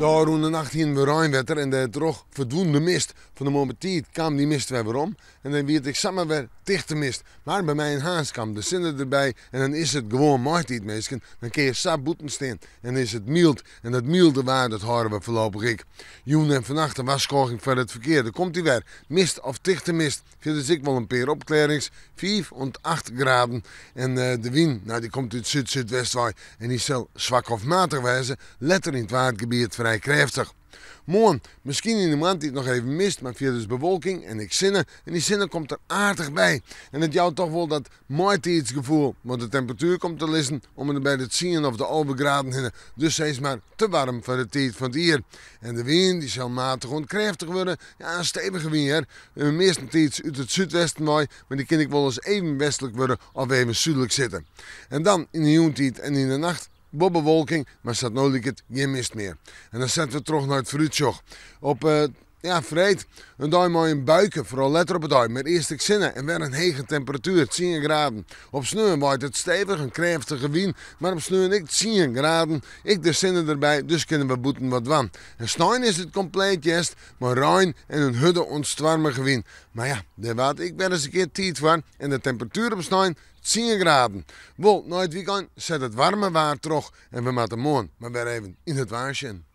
De ôfrûne nacht hienen we reinwetter en dêrtroch ferdwûn de mist. Fan 'e moarn betiid kaam dy mist wer werom en dan wie it ek samar wer tichte mist. Mar by my yn Harns kaam de sinne derby en dan is it gewoan maitiid minsken. Dan kinne je sa bûten stean en is it myld. En dat mylde waar dat hâlde we foarlopich ek. Jûn en fannacht in warskôging foar it ferkear. Der komt dy wer. Mist of tichte mist. Fierders ek wol in pear opklearrings, 5 oant 8 graden. En de wyn, nou dy komt út súd-súdwest wei en dy sil swak of matich wêze, letter yn it Waadgebiet frij krêftich. Moarn, miskien yn de moarntiid noch even mist, mar fierders bewolking en ek sinne. En dy sinne komt der aardich by. En it jout toch wol dat maitiidsgefoel, want de temperatuer komt te lizzen om en by de 10 of de 11 graden hinne. Dus sis mar te waarm foar de tiid fan it jier. En de wyn dy sil matich oant krêftich wurde. Ja, in stevige wyn hear. Meastentiids út it súdwesten wei, mar dy kin ek wolris even westlik wurde of even súdlik sitte. En dan yn de jûntiid en yn de nacht wol bewolking, mar sa't no liket gjin mist mear. En dan sette we troch nei it foarútsjoch. Op ja, freed in dei mei in buike, foaral letter op 'e dei, mar earst ek sinne en wer in hege temperatuer, 10 graden. Op sneon waait it stevich, in krêftige wyn, mar op sneon ek 10 graden, ek de sinne derby, dus kinne we bûten wat dwaan. En snein is it kompleet hjerst, mei rein en in hurde oant stoarmige wyn. Mar ja, dêr waard ek wer ris in kear tiid foar en de temperatuer op snein 10 graden. Wol, nei it wykein set it waarme waar troch en we moatte moarn mar wer even yn it waar sjen.